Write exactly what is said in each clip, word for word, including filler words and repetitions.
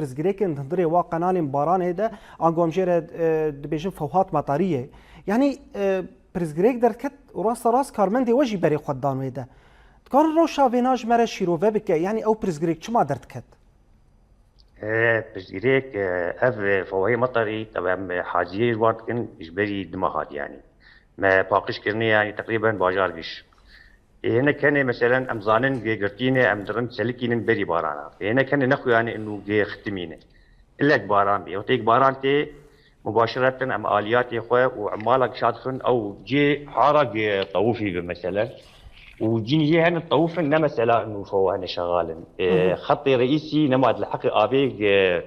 pirsgirêkên di hundirê wa qenalên baranê de, ango em jê re, e, dibêjin fewhat metariyê. Yanî, e, pirsgirêk derdiket û rasta rast karmendê we jî berê xwe didan wê de. Dikare rewşa vêna ji me re şîrove bike, yanî ew pirsgirêk çima derdiket? E, pirsgirêk, e, ev, e, fewhayê metarî, tabi em, e, haciyê ji wan dikin, ji berî dima hat yanî. Me paqij kirine yanî teqrîben bajar giş. Ê, hinek hene, meselen, em zanin gê girtî ne, em dirin selikînin berî barana. Ê, hinek hene nexuyanî û gê xitimîne. Ilek baran bê. Wextêk baran tê, mubaşireten em aliyatê xwe û emala gişa dixin, ew cê hara gê tewifî bi, meselen. Û cîn jê hene tewifin, ne mesela û xewa hene şexalin. Ê, Hı hı. Xetê reîsî nema li heqê avê gê,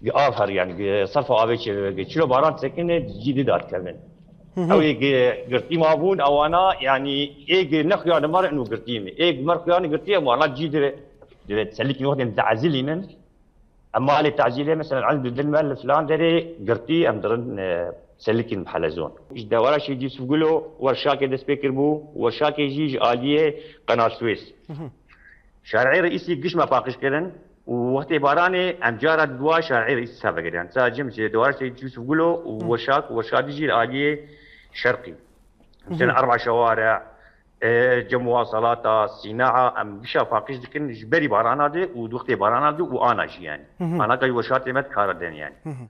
gê av her, yanî gê serfa avê çê, gê çilo baran sekine, cî dî dadkevin. Hı hı. Ew ê gi-, girtî mabûn, ewana, yanî, ê gi nexuyanî me re û girtî me. Ê gi me re xuyanî girtî, em wana cî dire. Divê selikîn wextên diezilînin. Em malê tezîlê, mesela, ez bi dil me li filan derê girtî, em dirin, e, selikîn bi helezon. Ji dewara Şehîd Yusuf Gulo, werşakê dest pê kiribû, werşakê jî ji aliyê Qenal Suez. Hı hı. Şarê reîsî giş me paqij kirin û wextê baranê em cara di dua şarê reîsî ser vegerin. Sadece em ji dewara Şehîd Yusuf Gulo û Hı. Weşak, Weşak jî li aliyê şerqî. Hı hı. Mesela Erba Şeware, e, Cem Wasalata, Sînaa, em gişa paqij dikin ji berî barana de û di wextê barana de û ana jî yanî. Hı hı. Ana ka Weşatê me dikare den yanî. Hı hı.